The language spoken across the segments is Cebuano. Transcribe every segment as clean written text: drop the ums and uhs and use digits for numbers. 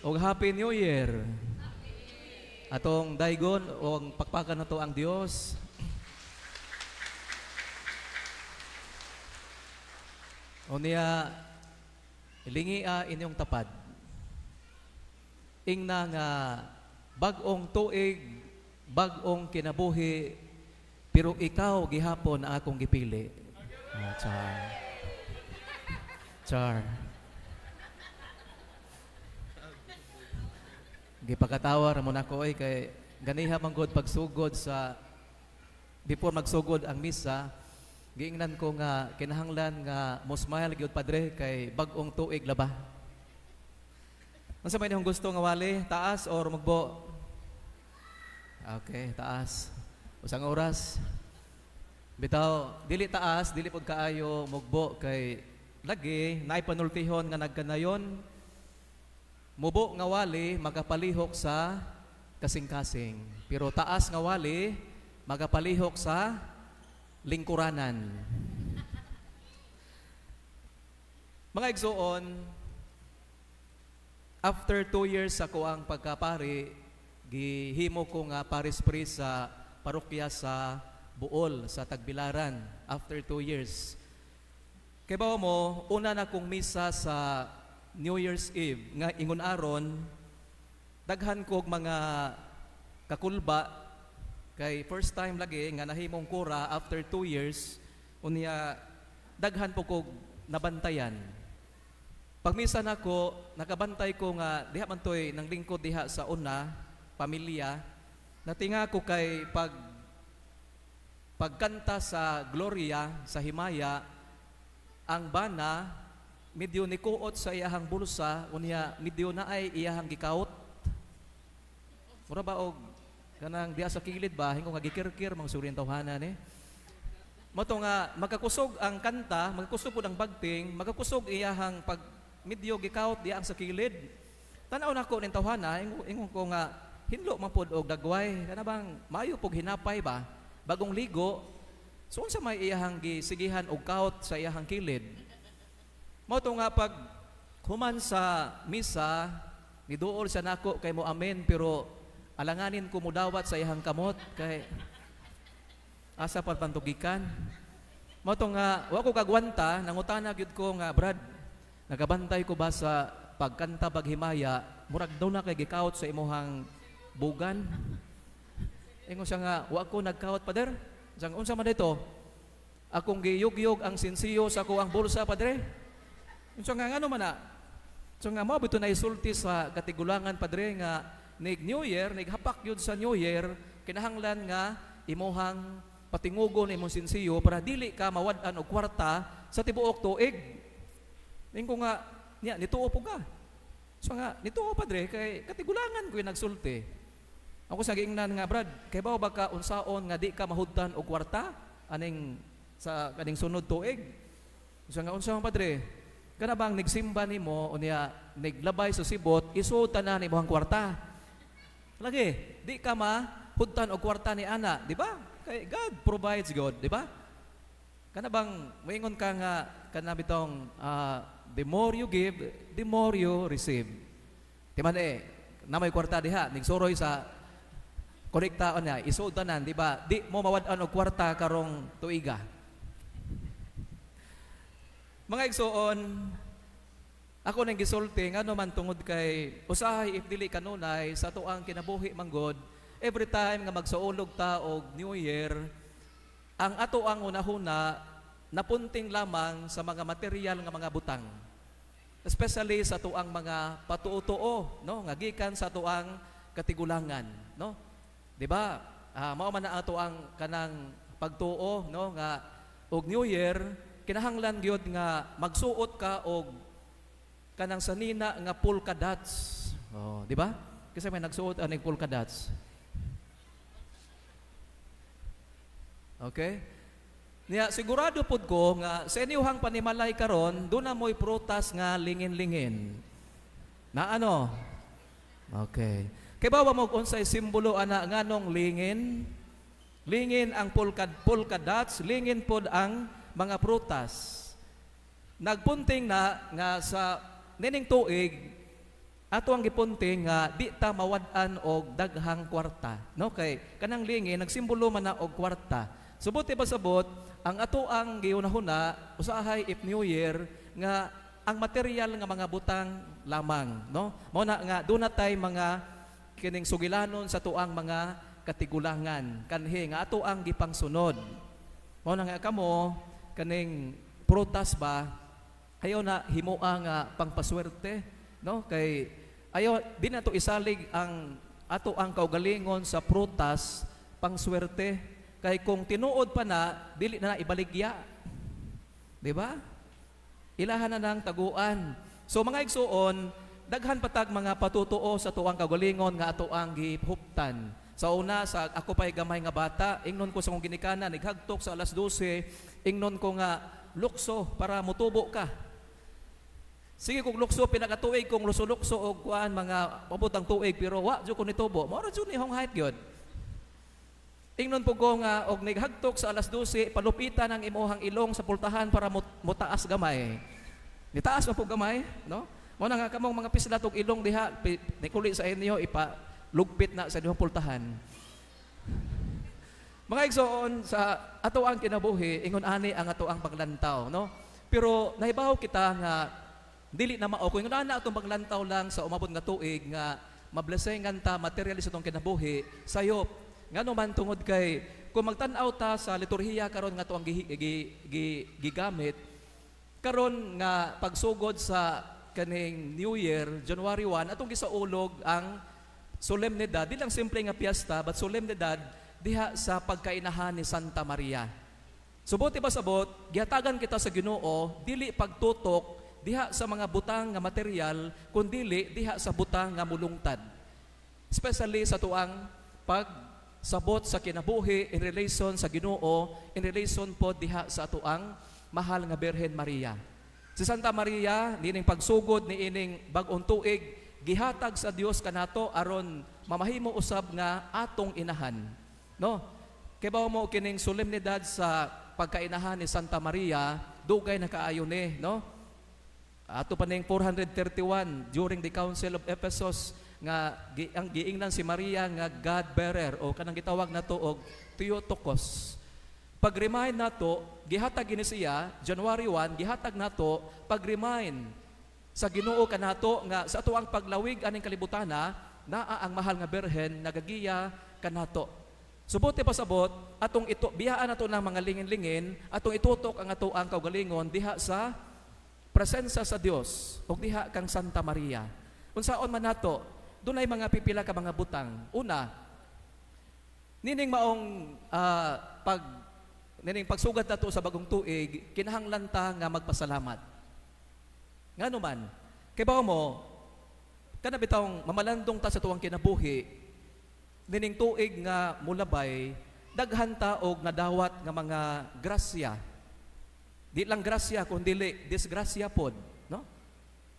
Og Happy New Year. Atong daygon og pakpakan nato ang Dios. Unya lingia inyong tapad. Ingna nga bag-ong tuig, bag-ong kinabuhi, pero ikaw gihapon ang akong gipili. Ah, char. Char. Gipakatawa ra mo nako oy kay ganiha man gud pagsugod sa before magsugod ang misa, giingnan ko nga kinahanglan nga mo smile gyud padre kay bag-ong tuig laba. Unsa may inyong gusto nga wali, taas or mugbo? Okay, taas. Usang oras. Bitaw, dili taas, dili pud kaayo mugbo kay lagi naay panultihon nga nagkanayon. Mubo nga wali magapalihok sa kasing-kasing, pero taas nga wali magapalihok sa lingkuranan. Mga igsuon, after 2 years sa kuang pagkapari, gihimo ko nga parish priest sa parokya sa Buol, sa Tagbilaran, after 2 years. Kay bawo mo, una na kong misa sa New Year's Eve, nga ingon aron, daghan kog mga kakulba, kay first time lagi nga nahimong kura after 2 years, unya daghan po kog nabantayan. Pagmisa nako, nakabantay ko nga diha man toy nang lingkod diha sa una, pamilya, natinga ko kay pagkanta sa Gloria, sa Himaya, ang bana medyo nikuot sa iyahang bulsa, unya medyo na ay iyahang gikaot. Mura ba og kanang diha sa kilid ba, hingo nga gikirkir mga surin tawhana ni. Mo to nga magkakusog ang kanta, magkakusog pud ang bagting, magkakusog iyahang pag medyo gikaot diha ang sa kilid. Tan-aw nako ning tawhana, ingon ko nga hinlo man pud og dagway, kana bang maayo pug hinapay ba? Bagong ligo. So unsa may iyahang gisigihan og kaut sa iyahang kilid? Mao to nga pag human sa misa, niduol siya nako kay mo amen, pero alanganin ko mudawat sa iyahang kamot kay asa pa pantugikan. Mao to nga wa ko kagwanta, nangutana gyud ko nga Brad, nagabantay ko ba sa pagkanta baghimaya, murag daw na kay gikaot sa imuhang bugan. Ingon siya nga wa ko nagkaot, pader. Sang unsa man dito? Akong giyugyog ang sinsiyo sa ko ang bulsa, padre. Unsa nga ngano man na? So nga mao bito na isulti sa katigulangan, padre, nga nig New Year, nig hapak yun sa New Year, kinahanglan nga imuhang patingugon imong sinsiyo para dili ka mawad-an og kwarta sa tibuok tuig. Ingon ko nga niya nituo po ka. So nga nituo, padre, kay katigulangan ko yung nagsulti. Ako sa giingnan nga Brad, kay bawo ba ka unsaon nga di ka mahudtan og kwarta aning sa kaning sunod tuig? So nga unsa man, padre? Kana bang nigsimba nimo unya niglabay sa sibot, isuod tanan imong kwarta. Lagi, di ka mahudtan og kwarta ni ana, di ba? Kay God provides God, di ba? Kana bang moingon ka nga kana bitong the more you give, the more you receive. Di man na may kwarta diha, nigsuroy sa kolekta niya, isuod tanan, di ba? Di mo mawad-an og kwarta karong tuiga. Mga igsuon, ako nang gisulti ngano man tungod kay usahay if dili kanunay sa tuang kinabuhi manggod, every time nga magsaulog ta og New Year, ang ato ang unahuna napunting lamang sa mga material nga mga butang. Especially sa tuang mga patuo-tuo, no, nga gikan sa tuang katigulangan, no? Di ba? Mao man na ato ang kanang pagtuo, no, nga og New Year kinahanglan gyud nga magsuot ka og kanang sanina nga polka dots. Oh, di ba? Kasi may nagsuot aning polka dots. Okay? Niya sigurado pud ko nga sa inyuhang panimalay karon doon na mo'y prutas nga lingin-lingin. Na ano? Okay. Kay bawa mo unsay simbolo ana nganong lingin? Lingin ang polka dots, lingin pod ang mga prutas. Nagpunting na nga sa nining tuig Ato ang gipunti nga di ta mawad-an og daghang kwarta, no? Kay kanang lingin nagsimbolo man na og kwarta. Subot ba sabot, ang ato ang gihunahuna usahay if New Year nga ang material nga mga butang lamang, no? Mao na nga duna tay mga kining sugilanon sa tuang mga katigulangan kanhi nga ato ang gipangsunod. Mao na nga kamo kaning prutas ba, ayaw na himoa nga pangpaswerte, no? Kay ayaw di na to isalig ang ato ang kaugalingon sa prutas pangswerte, kay kung tinuod pa na, dili na na ibaligya, di ba? Ilahan na ng taguan. So mga igsuon, daghan patag mga patutuo sa tuang kaugalingon nga ato ang gihuptan. Sa una, sa ako pa'y gamay nga bata, ingnon ko sa kong ginikanan, nighagtok sa alas 12, ingnon ko nga, "Lukso para mutubo ka." Sige kung lukso pinakatuig kung luso-lukso og kuan mga mabot ang tuig, pero wa jud ko nitubo. Mao ra jud ni hong height gyud. Ingnon po ko nga og nighagtok sa alas 12, palupitan ang imuhang ilong sa pultahan para mutaas gamay. Nitaas man po gamay, no? Mo na nga kamong mga pislat og ilong diha, nikuli sa inyo, ipa lugpit na sa inyong pultahan. Mga igsoon, sa ato ang kinabuhi, ingon ani ang ato ang paglantaw, no? Pero nahibaw kita nga dili na mao kung ingon ana atong paglantaw lang sa umabot nga tuig nga mablessingan ta materially sa atong kinabuhi, sayop. Ngano man, tungod kay kung magtan-aw ta sa liturhiya karon nga ato ang gigamit karon nga pagsugod sa kaning New Year, January 1, atong gisaulog ang solemnidad, di lang simple nga piyesta, but solemnidad diha sa pagkainahan ni Santa Maria. Subuti ba sabot, gihatagan kita sa Ginoo dili pagtutok diha sa mga butang nga material, kundili diha sa butang nga mulungtad. Especially sa tuang pagsabot sa kinabuhi in relation sa Ginoo, in relation po diha sa atuang mahal nga Birhen Maria. Si Santa Maria, nining pagsugod ni ining bag-ong tuig, gihatag sa Dios kanato aron mamahimo usab nga atong inahan. No? Kay mo kining solemnidad sa pagkainahan ni Santa Maria, dugay na kaayo ni, no? Ato pa ning 431 during the Council of Ephesus nga ang giingnan si Maria nga God-bearer o kanang gitawag nato og Theotokos. Pag-remind nato, gihatag gini siya, January 1, gihatag nato pag-remind sa Ginoo kanato nga sa ato ang paglawig aning kalibutana, naa ang mahal nga Birhen nagagiya kanato. Subuti pasabot, atong ito biyaan nato ng mga lingin-lingin, atong itutok ang ato ang kaugalingon diha sa presensya sa Dios ug diha kang Santa Maria. Unsaon man nato, dunay mga pipila ka mga butang. Una, nining maong pag nining pagsugad nato sa bagong tuig, kinahanglan ta nga magpasalamat. Ngano man, kay bawo mo, kana bitawng mamalandong ta sa tuwang kinabuhi, nining tuig nga mulabay, daghan ta og nadawat nga mga grasya. Di lang grasya kundi disgrasya pod, no?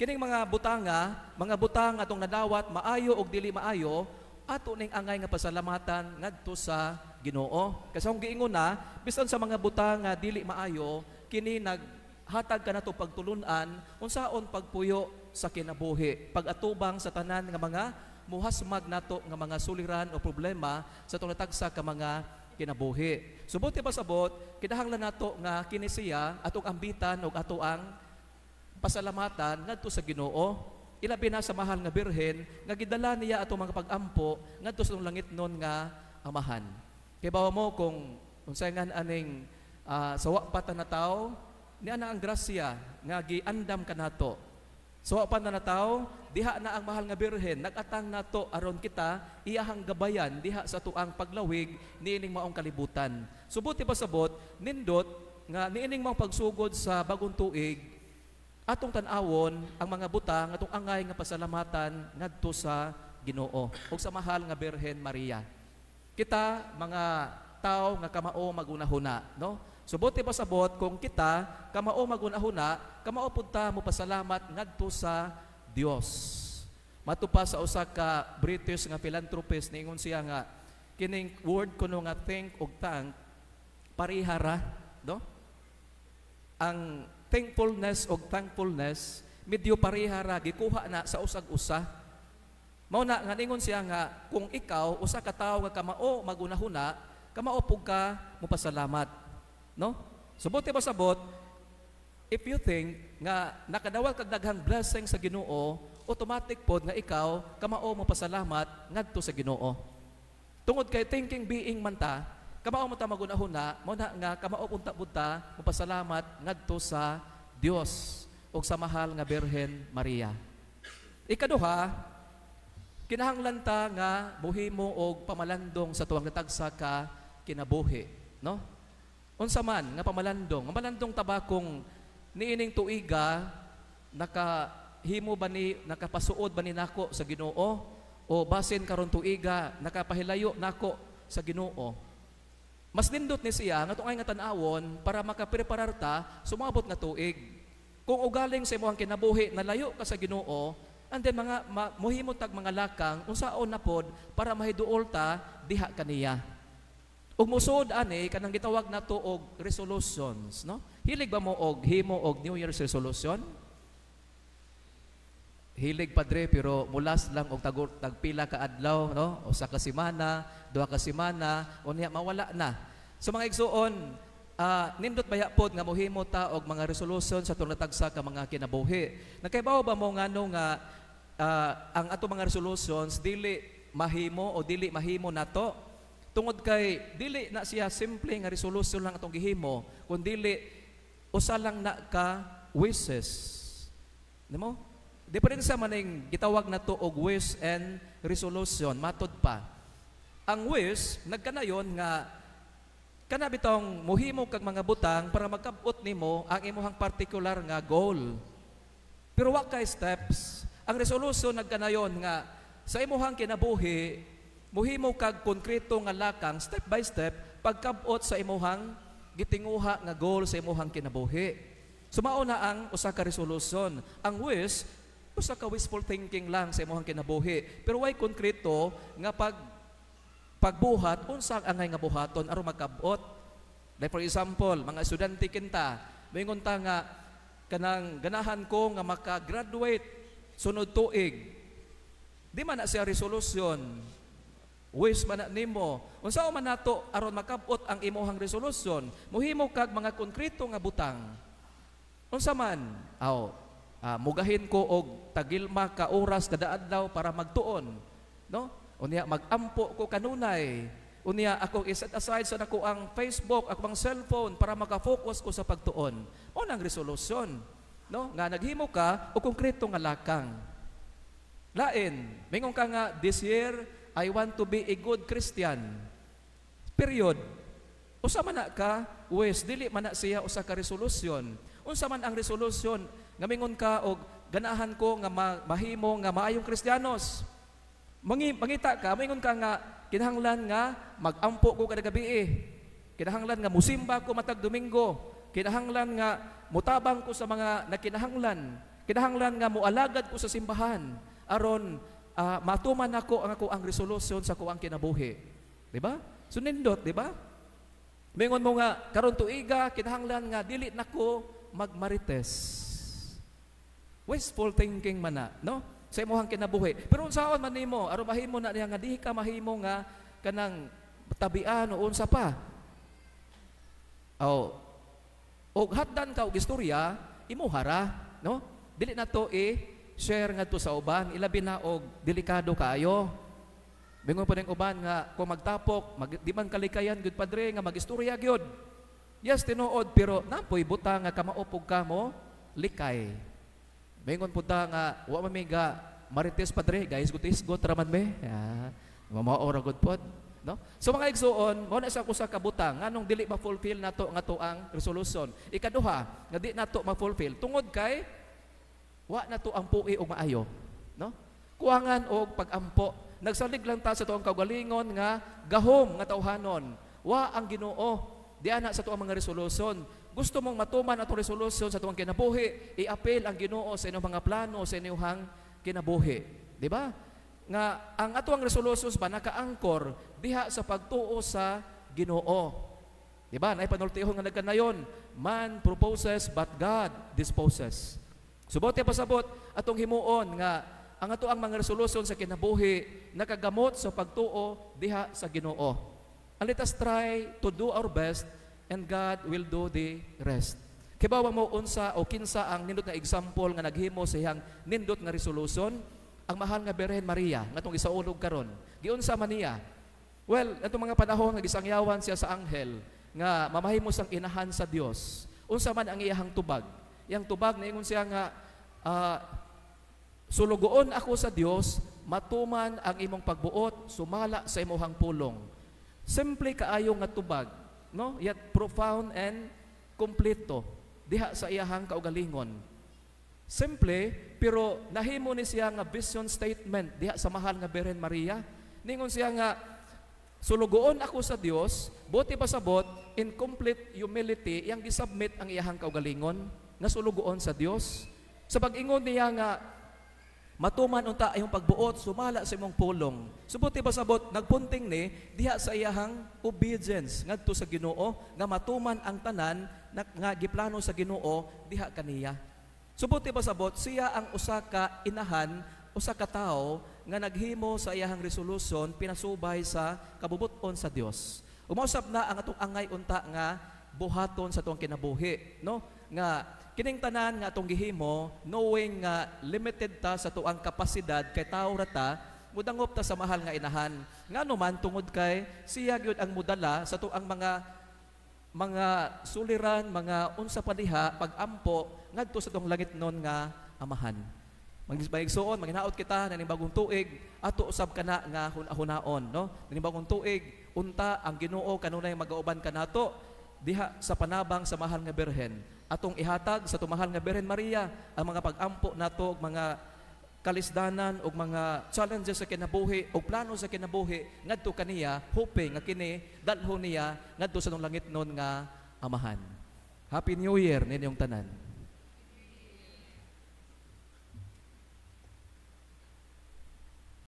Kining mga butanga, mga butang atong nadawat, maayo og dili maayo, ato ning angay nga pasalamatan ngadto sa Ginoo. Kasi kung giingon na, bisan sa mga butang nga dili maayo, kini naghatag kanato pagtulunan unsaon pagpuyo sa kinabuhi, pagatubang sa tanan nga mga muhasmag nato nga mga suliran o problema sa atong natagsa ka mga kinabuhi. Subuti pa sabot, kinahanglan nato nga kini siya atong ambitan og ato ang pasalamatan ngadto sa Ginoo, ilabi na sa mahal nga Birhen nga gidala niya atong mga pag-ampo ngadto sa langit nun nga Amahan. Kay bawo mo kung unsay nga aning sawa pa ta na tawo, niya na ang grasya nga giandam kanato. Sawa pa na nataw, diha na ang mahal nga Birhen nagatang nato aron kita iyahang gabayan diha sa tuang paglawig niining maong kalibutan. Subuti pa sabot, nindot nga niining maong pagsugod sa bagong tuig, atong tan-awon ang mga butang atong angay nga pasalamatan ngadto sa Ginoo ug sa mahal nga Birhen Maria. Kita mga tao nga kamao magunahuna, no? Subuti pa sabot, kung kita kamao magunahuna, kamao pud ta mo pasalamat ngadto sa Dios. Mato pa sa usa ka British nga philanthropist, niingon siya nga kining word kuno nga "think" ug "thank" parihara, no? Ang thankfulness og thankfulness Medyo pareha ra, gikuha na sa usag-usa. Mao na nga ningon siya nga kung ikaw usa ka tawo nga kamao magunahuna, kamao pug ka mopasalamat, no? So buot pasabot, if you think nga nakadawat kag daghang blessing sa Ginoo, automatic pod nga ikaw kamao mopasalamat ngadto sa Ginoo. Tungod kay thinking being man ta, kamao mo ta magunahuna, mao na nga kamao punta punta mopasalamat ngadto sa Dios ug sa mahal nga Birhen Maria. Ikaduha, kinahanglan ta nga muhimo og pamalandong sa tuwang natagsa ka kinabuhi, no? Unsa man nga pamalandong? Pamalandong ta ba kung niining tuiga nakahimo ba ni, nakapasuod ba ni nako sa Ginoo, o basin karon tuiga nakapahilayo nako sa Ginoo? Mas nindot ni siya nga tungay nga tan-awon para makapreparar ta sumabot nga tuig. Kung ugaling sa imong kinabuhi nalayo ka sa Ginoo, and then mga muhimo tag mga lakang unsaon na pod para mahiduol ta diha kaniya. Ug musuod ani kanang gitawag nato og resolutions, no? Hilig ba mo og himo og New Year's resolution? Hilig, padre, pero mulas lang og tagor tagpila ka adlaw, no? Usa ka semana, 2 ka semana, unya mawala na. So mga igsuon, nindot baya pod nga muhimo ta og mga resolution sa atong natagsa ka mga kinabuhi. Nakaibaw ba mo ngano nga ang ato mga resolutions dili mahimo o dili mahimo nato? Tungod kay dili na siya simple nga resolution lang atong gihimo, kun dili usa lang na ka wishes. Nimo? Diferensya maning gitawag nato og wish and resolution, matod pa. Ang wish nagkanayon nga kana bitong muhimo kag mga butang para magkabot nimo ang imuhang particular nga goal. Pero wa kay steps. Ang resolution nagkanayon nga sa imuhang kinabuhi muhimo kag konkreto nga lakang step by step pagkabot sa imuhang gitinguha nga goal sa imuhang kinabuhi. So mao na ang usa ka resolution. Ang wish, usa ka wishful thinking lang sa imuhang kinabuhi. Pero way konkreto nga pagbuhat, unsa ang angay nga buhaton aron magkabot. Like for example, mga estudyante kinta, moingon ta nga kanang ganahan ko nga maka-graduate sunod tuig. Di man na siya resolution. Wish man na nimo. Unsa man nato aron makabot ang imuhang resolution? Muhimo kag mga konkreto nga butang. Unsa man? Aw, mugahin ko og tagilma ka oras kada adlaw para magtuon, no? Unya magampo ko kanunay. Unya ako i-set aside sa nako ang Facebook, ako ang cellphone para maka-focus ko sa pagtuon. Mao nang resolution, no? Nga naghimo ka og konkreto nga lakang. Lain, mingon ka nga, "This year I want to be a good Christian." Period. Usa man na ka wish, dili man na siya usa ka resolution. Unsa man ang resolution nga mingon ka og ganahan ko nga mahimo nga maayong Kristiyanos? Mangita ka, mingon ka nga kinahanglan nga magampo ko kada gabi eh. Kinahanglan nga musimba ko matag Domingo. Kinahanglan nga mutabang ko sa mga nakinahanglan. Kinahanglan nga mualagad ko sa simbahan aron matuman nako ang ako ang resolution sa ko ang kinabuhi. Di ba? So nindot, di ba? Mingon mo nga karon tuiga kinahanglan nga dili nako magmarites. Wishful thinking man na, no? Sa imong kinabuhi. Pero unsaon man nimo aron mahimo na niya nga di ka mahimo nga kanang tabian o unsa pa? O og hatdan ka og istorya, imuha ra, no? Dili na to i-share ngadto sa uban, ilabi na og delikado kaayo. Mingon pa ning uban nga kung magtapok, di man kalikayan gyud, padre, nga magistorya gyud. Yes, tinuod, pero napoy butang nga kamaupog ka mo likay. Mingon pud ta nga wa man mi ga marites, padre, guys, hisgot ra man me. Yeah. Mao ra gud pod, no? So mga igsuon, mao na sa usa ka butang nganong dili ma-fulfill nato nga ang resolution. Ikaduha, nga di nato ma-fulfill tungod kay wa nato ampui og maayo, no? Kuwangan og pag-ampo. Nagsalig lang ta sa tuang kaugalingon nga gahom nga tawhanon. Wa ang Ginoo di ana sa tuang mga resolution. Gusto mong matuman atong resolution sa tuang kinabuhi, i-apil ang Ginoo sa inyong mga plano sa inyong kinabuhi. Di ba? Nga ang atuang resolutions ba nakaangkor diha sa pagtuo sa Ginoo. Di ba? Naay panultihon nga nagkanayon, "Man proposes but God disposes." Subote pasabot atong himuon nga ang ato ang mga resolution sa kinabuhi nakagamot sa pagtuo diha sa Ginoo. And let us try to do our best and God will do the rest. Kibawa mo unsa o kinsa ang nindot nga example nga naghimo sa iyang nindot nga resolution? Ang mahal nga Birhen Maria nga atong isaulog karon. Giunsa man niya? Well, atong mga panahon nga gisangyawan siya sa anghel nga mamahimo sang inahan sa Dios. Unsa man ang iyahang tubag? Iyang tubag, niingon siya nga "Sulugoon ako sa Dios, matuman ang imong pagbuot sumala sa imuhang pulong." Simple kaayo nga tubag, no? Yet profound and kompleto diha sa iyahang kaugalingon. Simple pero nahimo ni siya nga vision statement diha sa mahal nga Birhen Maria. Ningon siya nga "Sulugoon ako sa Dios," buot pasabot, in complete humility iyang gisubmit ang iyahang kaugalingon nga sulugoon sa Dios. Sa pag-ingon niya nga "Matuman unta imong pagbuot sumala sa imong pulong." Subuti pasabot nagpunting ni diha sa iyahang obedience ngadto sa Ginoo nga matuman ang tanan na, nga giplano sa Ginoo diha kaniya. Subuti pasabot siya ang usa ka inahan, usa ka tawo nga naghimo sa iyahang resolution pinasubay sa kabubut-on sa Dios. Umausab na ang atong angay unta nga buhaton sa atong kinabuhi, no? Nga kining tanan nga atong gihimo, knowing nga limited ta sa atuang kapasidad kay tao ra ta, mudangop ta sa mahal nga inahan. Ngano man, tungod kay siya gyud ang mudala sa atuang mga suliran, mga unsa pa diha, pagampo ngadto sa atong langitnon nga Amahan. Mga igsoon, manghinaot kita na bagong tuig, ato usab kana nga hunaon, no? Ning bagong tuig, unta ang Ginoo kanunay magauban kanato diha sa panabang sa mahal nga Birhen. Atong ihatag sa mahal nga Birhen Maria ang mga pag-ampo nato ug mga kalisdanan ug mga challenges sa kinabuhi ug plano sa kinabuhi ngadto kaniya, hoping nga kini dalhon niya ngadto sa atong langitnon nga Amahan. Happy New Year ninyong tanan.